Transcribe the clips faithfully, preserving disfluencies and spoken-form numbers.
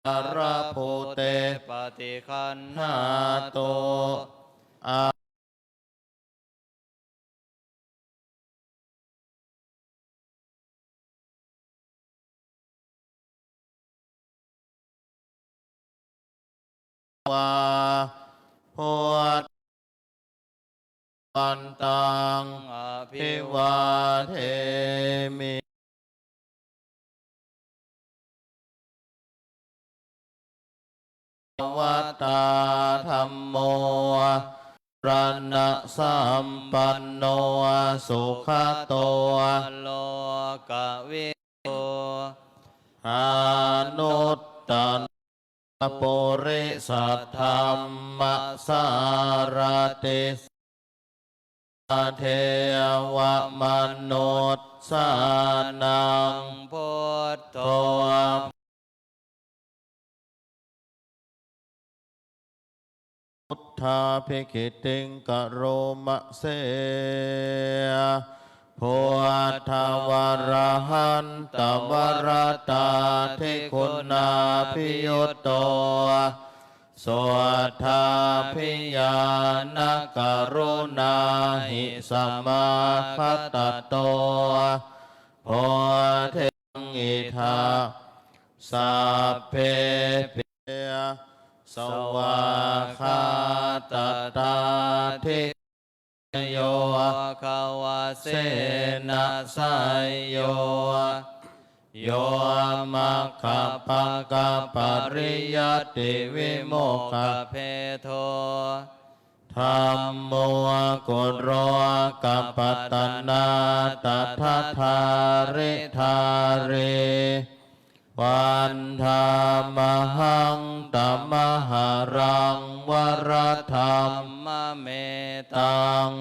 sarabhūte paṭiggaṇhātu. A vā buddhavantaṃ abhivādemi. Bhagavatā dhammo saraṇasampanno sugato lokavidū anuttaro purisadammasārathi devamanussānaṃ buddho. Buddhābhigītiṃ karoma se buddhavarahantavarāhidiguṇābhiyutto suddhābhiñāṇakaruṇāhi samāgatatto bodhimaṃ idha sabbepi svākkhātatādhigayogavasena seyyo yo maggapakkapariyattivimokkhabhedo dhammo kulokapatanā tadadhāridhārī vandāmahaṃ tamaharaṃ varadhammametaṃ.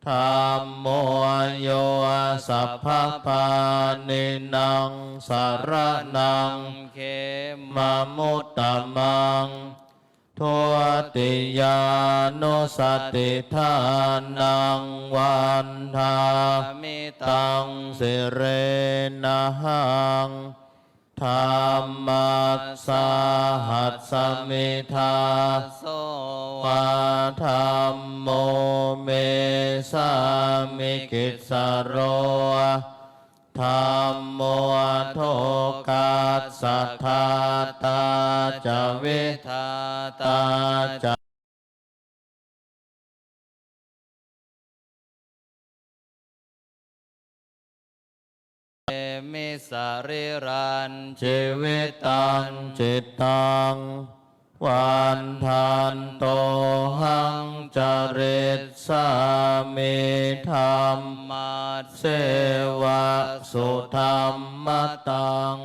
Dhammo yo sabbapāṇīnaṃ saraṇaṃ khemamuttamaṃ dutiyānussatiṭṭhānaṃ vandāmi taṃ sirenahaṃ. Dhammassāhasmi dāso va dhammo me sāmikissaro dhammo lokassa ḍhātā ca vidhātā ca me sarīrañjīvitañcittaṃ vandatohaṃ carissāmi dhammasseva sudhammataṃ.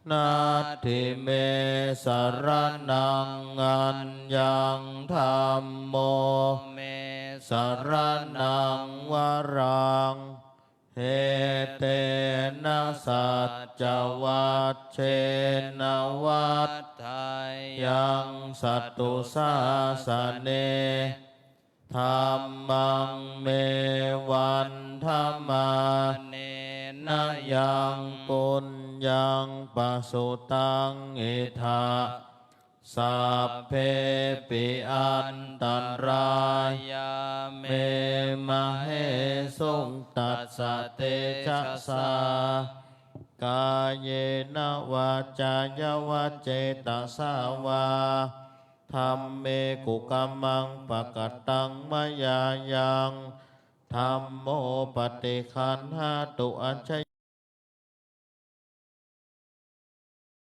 Natthi me saraṇaṃ aññaṃ dhammo me saraṇaṃ varaṃ etena saccavajjena vaḍḍheyyaṃ satthu sāsane. Dhammaṃ me vandamānena yaṃ puññaṃ pasutaṃ idha sabbepi antarāyā me māhesuṃ tassa tejasā kāyena vācāya va cetasā vā dhamme kukammaṃ pakataṃ mayā yaṃ dhammo paṭiggaṇhatu accayantaṃ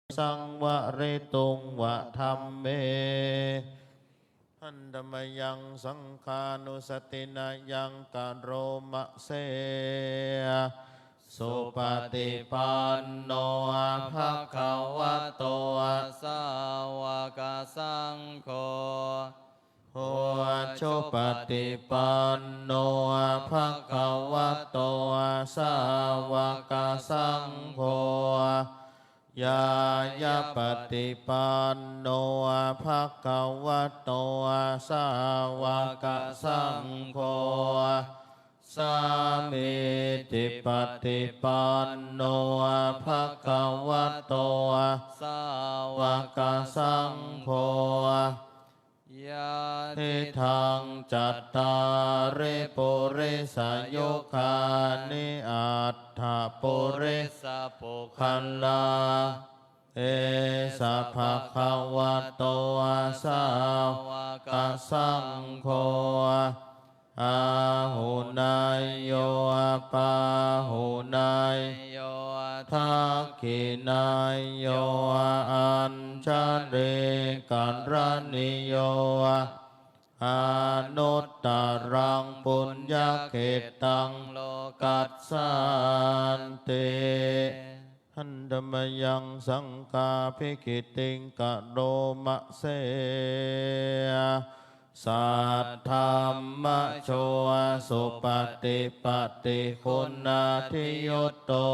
saṃvarituṃ va dhamme. Handa mayaṃ saṅghānussatinayaṃ karoma se supaṭipanno bhagavato sāvakasaṅgho ujupaṭipanno bhagavato sāvakasaṅgho ñāyapaṭipanno bhagavato sāvakasaṅgho Sāmīcipaṭipanno bhagavato sāvakasaṅgho. Yadidaṃ cattāri purisayugāni aṭṭha purisapuggalā. Esa bhagavato sāvakasaṅgho. Āhuneyyo pāhuneyyo dakkhiṇeyyo añjalikaraṇīyo anuttaraṃ puññakkhettaṃ lokassāti. Handa mayaṃ saṅghābhigītiṃ karoma se. Saddhammajo supaṭipattiguṇādiyutto,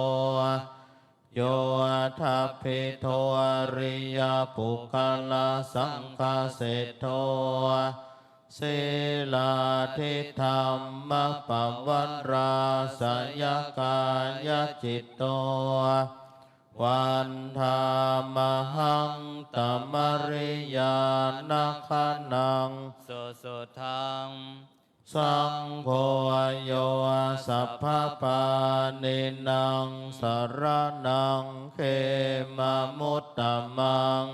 yoṭṭhabbidho ariyapuggalasaṅghaseṭṭho, sīlādidhammapavarāsayakāyacitto, vandāmahaṃ tamariyāna gaṇaṃ. Susuddhaṃ saṅgho yo sabbapāṇīnaṃ saraṇaṃ khemamuttamaṃ.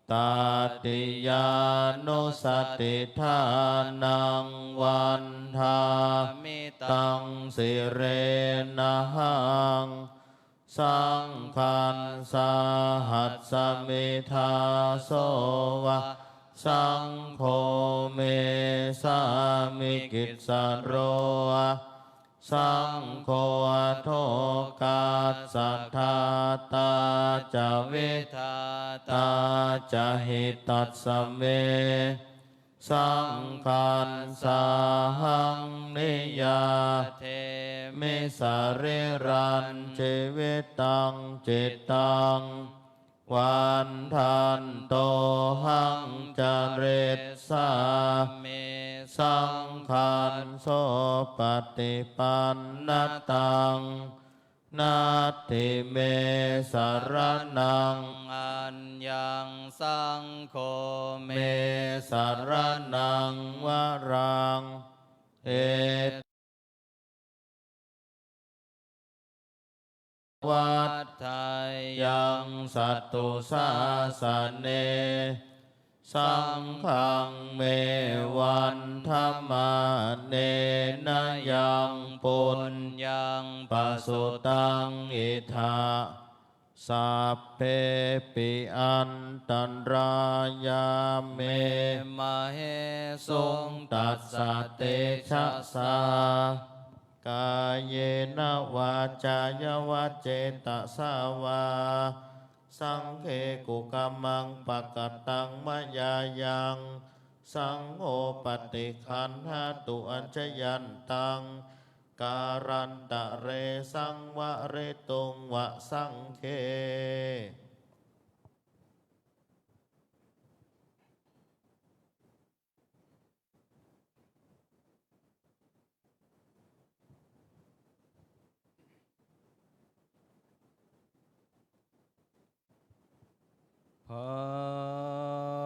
Tatiyānussatiṭṭhānaṃ vandāmi taṃ sirenahaṃ. Saṅghassāhasmi dāso va, saṅgho me sāmikissaro va, saṅgho lokassa dātā ca vidhātā ca hitassa me. Saṅghassāhaṃ niyyādemi sarīrañjīvitañcittaṃ, vandantohaṃ carissāmi saṅghassopaṭipannataṃ. Natthi me saraṇaṃ aññaṃ, saṅgho me saraṇaṃ varaṃ. Ettāvatā ca vaḍḍheyyaṃ satthu sāsane, saṅghaṃ me vandamānena yaṃ puññaṃ pasutaṃ idha, sabbepi antarāyā me māhesuṃ tassa tejasā. Kāyena vācāya va cetasā vā, saṅghe kukammaṃ pakataṃ mayā yaṃ, saṅgho paṭiggaṇhatu accayantaṃ, kālantare saṃvarituṃ va saṅghe.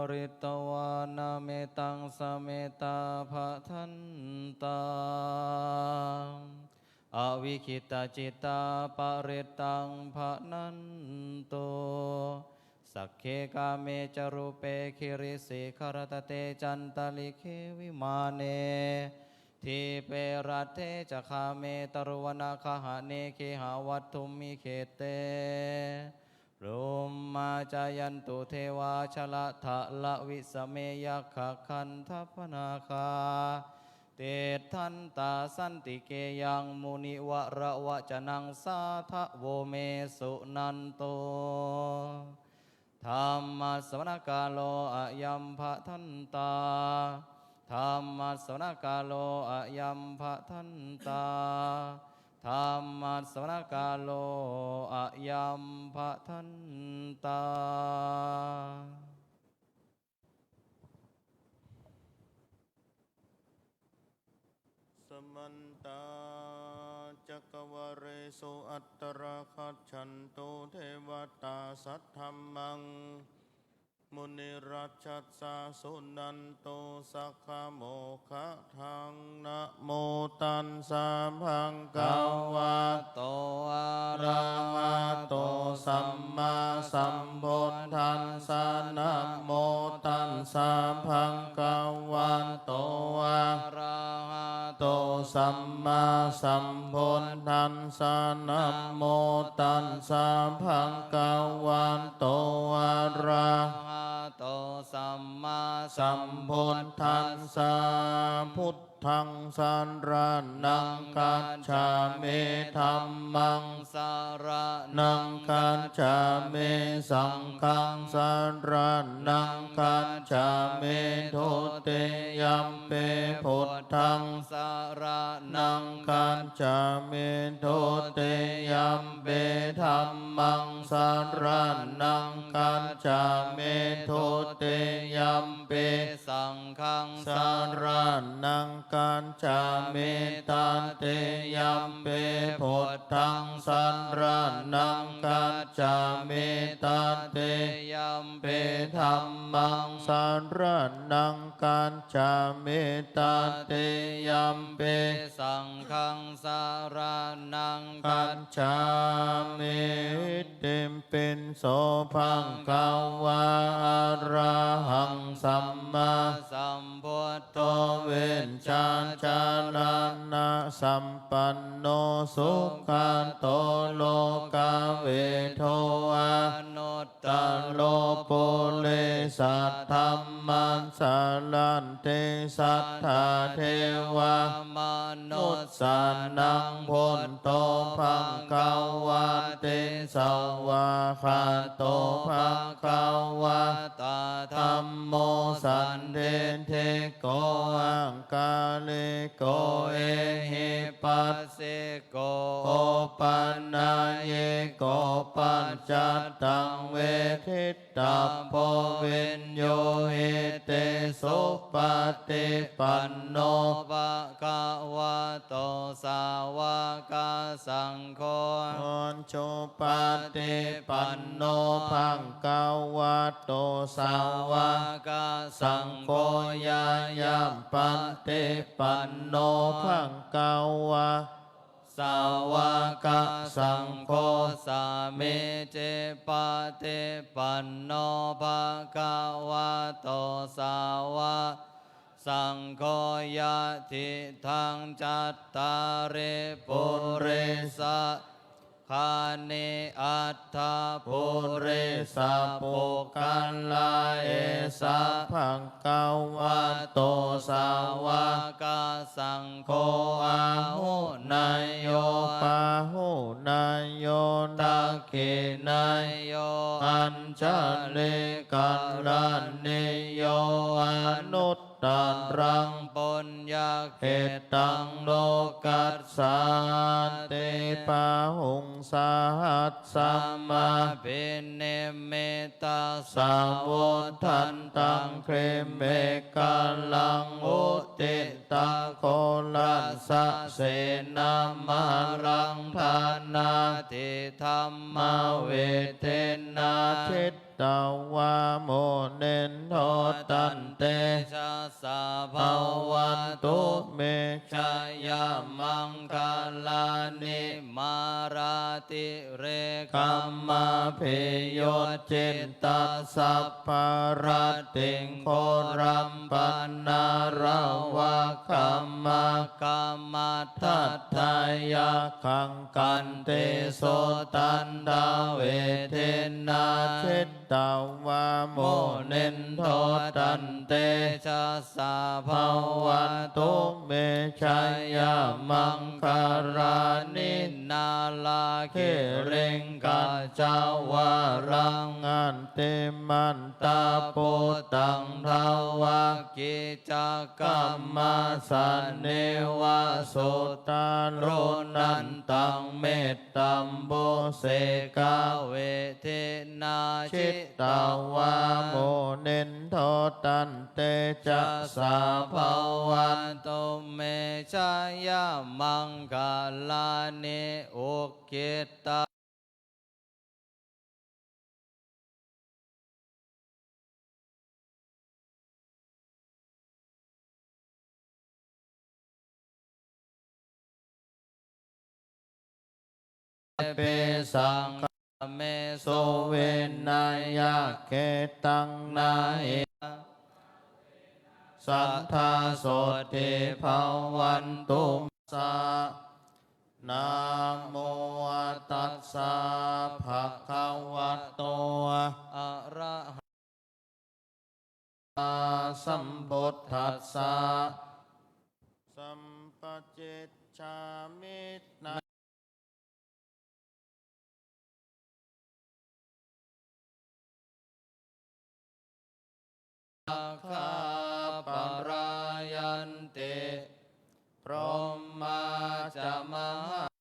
Pharitvāna mettaṃ sametā bhadantā, avikkhittacittā parittaṃ bhaṇantu. Sagge kāme ca rūpe girisikharataṭe cantalikkhe vimāne, dīpe raṭṭhe ca gāme taruvanagahane gehavatthumhi khette, bhummā cāyantu devā jalathalavisame yakkhagandhabbanāgā, tiṭṭhantā santike yaṃ munivaravacanaṃ sādhavo me suṇantu. Dhammassavanakālo ayam bhadantā. Dhammassavanakālo ayam bhadantā. Dhammassavanakālo ayam bhadantā. Samantā cakkavāḷesu atrāgacchantu devatā, saddhammaṃ munirājassa suṇantu saggamokkhadaṃ. Namo tassa bhagavato arahato sammāsambuddhassa. Namo tassa bhagavato arahato sammāsambuddhassa. Namo tassa bhagavato arahato sammāsambuddhassa. Buddhaṃ saraṇaṃ gacchāmi. Dhammaṃ saraṇaṃ gacchāmi. Saṅghaṃ saraṇaṃ gacchāmi. Dutiyampi buddhaṃ saraṇaṃ gacchāmi. Dutiyampi dhammaṃ saraṇaṃ gacchāmi. Dutiyampi saṅghaṃ saraṇaṃ gacchāmi. Tatiyampi buddhaṃ saraṇaṃ gacchāmi. Tatiyampi dhammaṃ saraṇaṃ gacchāmi. Tatiyampi saṅghaṃ saraṇaṃ gacchāmi. Itipi so bhagavā arahaṃ sammāsambuddho vijjācaraṇasampanno sugato lokavidū anuttaro purisadammasārathi satthā devamanussānaṃ buddho bhagavāti. Svākkhāto bhagavatā dhammo sandiṭṭhiko akāliko ehipassiko opanayiko paccattaṃ veditabbo viññūhīti. Supaṭipanno bhagavato sāvakasaṅgho, ujupaṭipanno bhagavato sāvakasaṅgho, ñāyapaṭipanno bhagava sāvakasaṅgho, sāmīcipaṭipanno bhagavato sāvakasaṅgho, yadidaṃ cattāri purisayugāni aṭṭha purisapuggalā, esa bhagavato sāvakasaṅgho, āhuneyyo pāhuneyyo dakkhiṇeyyo añjalikaraṇīyo, anuttaraṃ puññakkhettaṃ lokassāti. Bāhuṃ sahassamabhinimmitasāvudhantaṃ girimekhalaṃ uditaghorasasenamāraṃ, dānādidhammavidhinā jitavā munindo, tantejasā bhavatu me jayamaṅgalāni. Mārātirekamabhiyujjhitasabbarattiṃ, ghorampanāḷavakamakkhamathaddhayakkhaṃ, khantīsudantavidhinā jitavā munindo, tantejasā bhavatu me jayamaṅgalāni. Nāḷāgiriṃ gajavaraṃ atimattabhūtaṃ, dāvaggicakkamasanīva sudāruṇantaṃ, mettambusekavidhinā jitavā munindo, tantejasā bhavatu me jayamaṅgalāni. Ukkhittakhagga pe saṅghā me suvinneyya kheddaṃ na hi. Sadā sotthī bhavantu me. Namo tassa bhagavato araha sambuddhassa. Sampacicchāmi na nakkhattarakkhā palāyanti. Brahmā ca mahā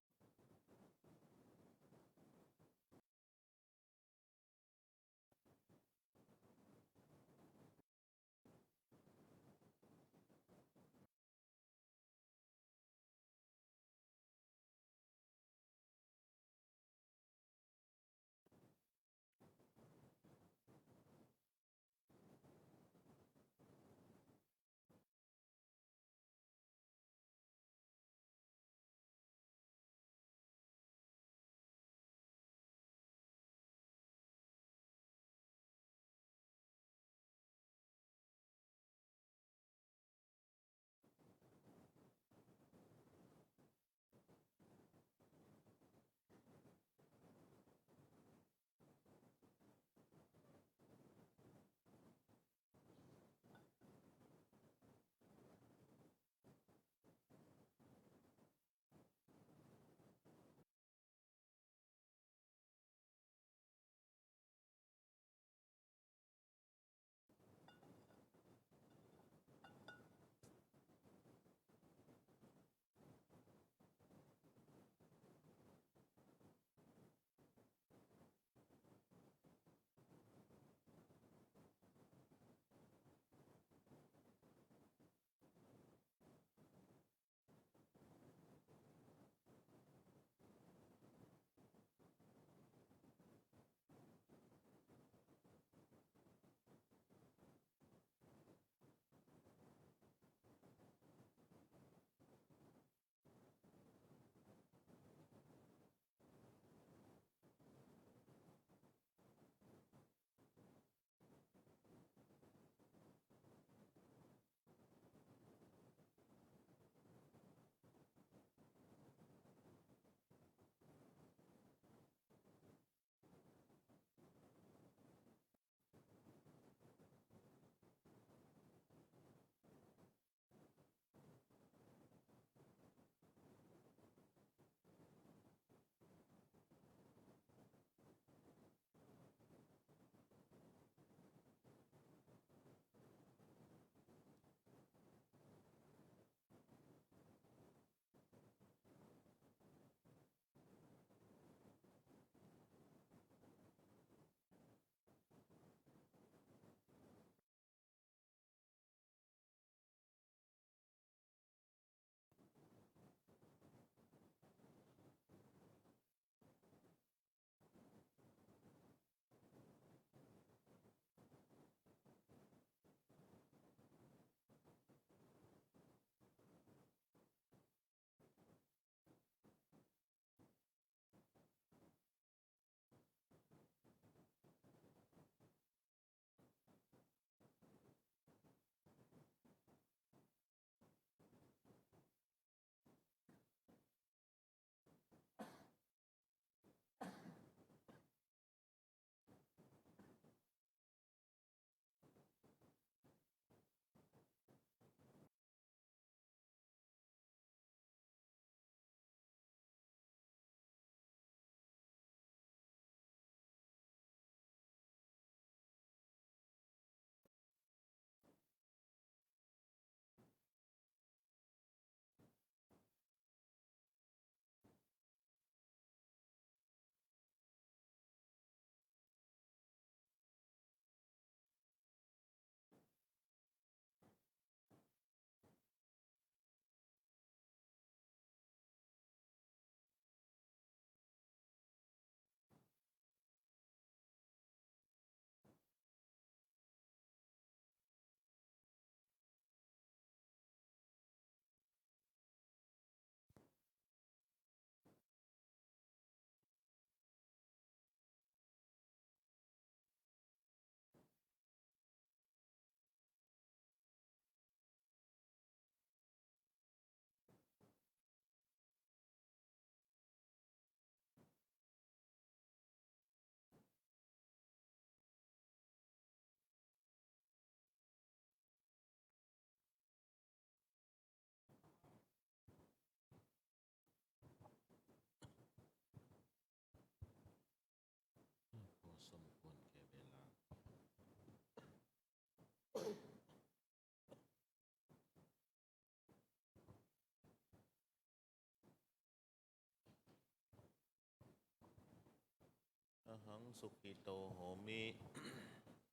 Ahaṃ sukhito homi.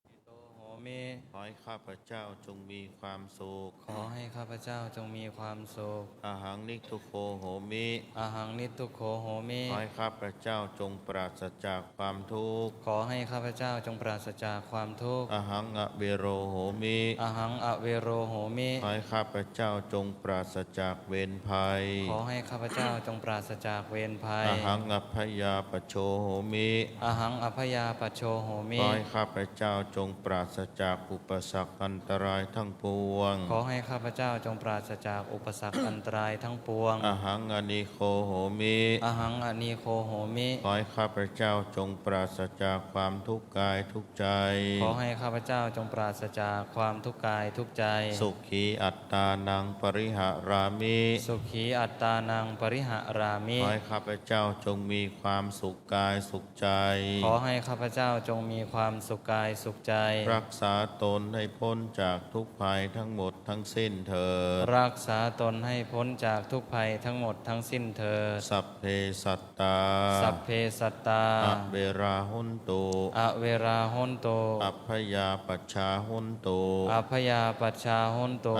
Sukhito homi. ขอให้ข้าพเจ้าจงมีความสุข ขอให้ข้าพเจ้าจงมีความสุข Ahaṃ niddukkho homi. Ahaṃ niddukkho homi. ขอให้ข้าพเจ้าจงปราศจากความทุกข์ ขอให้ข้าพเจ้าจงปราศจากความทุกข์ Ahaṃ avero homi. Ahaṃ avero homi. ขอให้ข้าพเจ้าจงปราศจากเวรภัย ขอให้ข้าพเจ้าจงปราศจากเวรภัย Ahaṃ abyāpajjho homi. Ahaṃ abyāpajjho homi. ขอให้ข้าพเจ้าจงปราศจากอุปสรรคอันตรายทั้งปวง ขอให้ข้าพเจ้าจงปราศจากอุปสรรคอันตรายทั้งปวง Ahaṃ anīgho homi. Ahaṃ anīgho homi. ขอให้ข้าพเจ้าจงปราศจากความทุกข์กายทุกข์ใจ ขอให้ข้าพเจ้าจงปราศจากความทุกข์กายทุกข์ใจ Sukhī attānaṃ pariharāmi. Sukhī attānaṃ pariharāmi. ขอให้ข้าพเจ้าจงมีความสุขกายสุขใจ ขอให้ข้าพเจ้าจงมีความสุขกายสุขใจ รักษาตนให้พ้นจากทุกข์ภัยทั้งหมดทั้งสิ้นเถิด รักษาตนให้พ้นจากทุกข์ภัยทั้งหมดทั้งสิ้นเถิด Sabbe sattā. Sabbe sattā. Averā hontu. Averā hontu. Abyāpajjhā hontu. Abyāpajjhā hontu.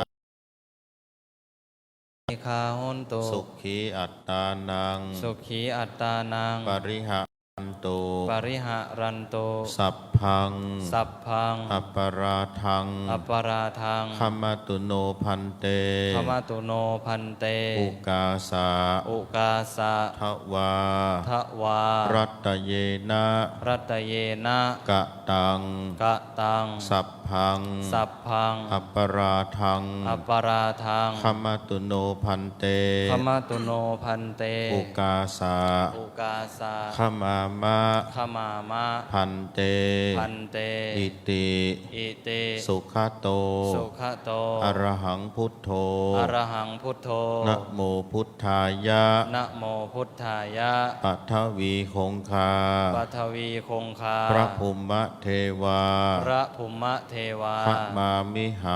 Anīghā hontu. Sukhī attānaṃ. Sukhī attānaṃ. Pariharantu. Pariharantu. Sabbaṃ. Sabbaṃ. Aparādhaṃ. Aparādhaṃ. Khamatu no bhante. Khamatu no bhante. Ukāsa. Ukāsa. Dvā. Dvā. Rattayena. Rattayena. Kataṃ. Kataṃ. Sabbaṃ. Sabbaṃ. Aparādhaṃ. Aparādhaṃ. Khamatu no bhante. Khamatu no bhante. Ukāsa. Ukāsa. Khamāma. Khamāma. Bhante. Bhante. Iti. Iti. Sugato. Sugato. Arahaṃ buddho. Arahaṃ buddho. Namo buddhāya. Namo buddhāya. Pathavī koṅkā. Pathavī koṅkā. Pabhummā devā. Pabhummā devā. Bhaṇāmi ha.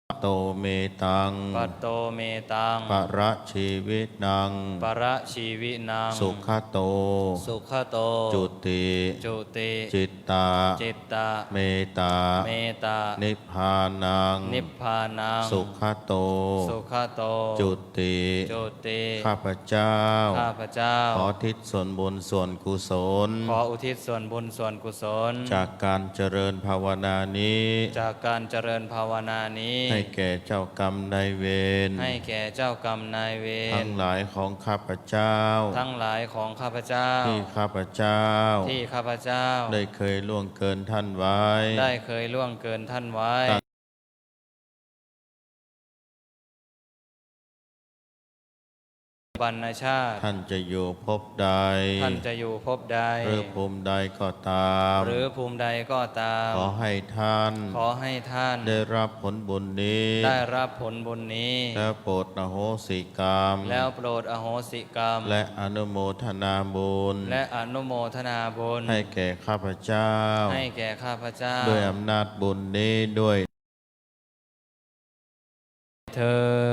Patto me taṃ. Patto me taṃ. Parajīvinaṃ. Parajīvinaṃ. Sugato. Sugato. Juti. Juti. Citta. Citta. Metā. Metā. Nibbānaṃ. Nibbānaṃ. Sugato. Sugato. Juti. Juti. ข้าพเจ้า ข้าพเจ้า ขออุทิศส่วนบุญส่วนกุศล ขออุทิศส่วนบุญส่วนกุศล จากการเจริญภาวนานี้ จากการเจริญภาวนานี้ ให้แก่เจ้ากรรมนายเวร ให้แก่เจ้ากรรมนายเวร ทั้งหลายของข้าพเจ้า ทั้งหลายของข้าพเจ้า ที่ข้าพเจ้า ที่ข้าพเจ้า ได้เคยล่วงเกินท่านไว้ ได้เคยล่วงเกินท่านไว้ บรรณชาติ ท่านจะอยู่ภพใด ท่านจะอยู่ภพใด หรือภูมิใดก็ตาม หรือภูมิใดก็ตาม ขอให้ท่าน ขอให้ท่าน ได้รับผลบุญนี้ ได้รับผลบุญนี้ แล้วโปรดอโหสิกรรม แล้วโปรดอโหสิกรรม และอนุโมทนาบุญ และอนุโมทนาบุญ ให้แก่ข้าพเจ้า ให้แก่ข้าพเจ้า ด้วยอำนาจบุญนี้ด้วย เทอ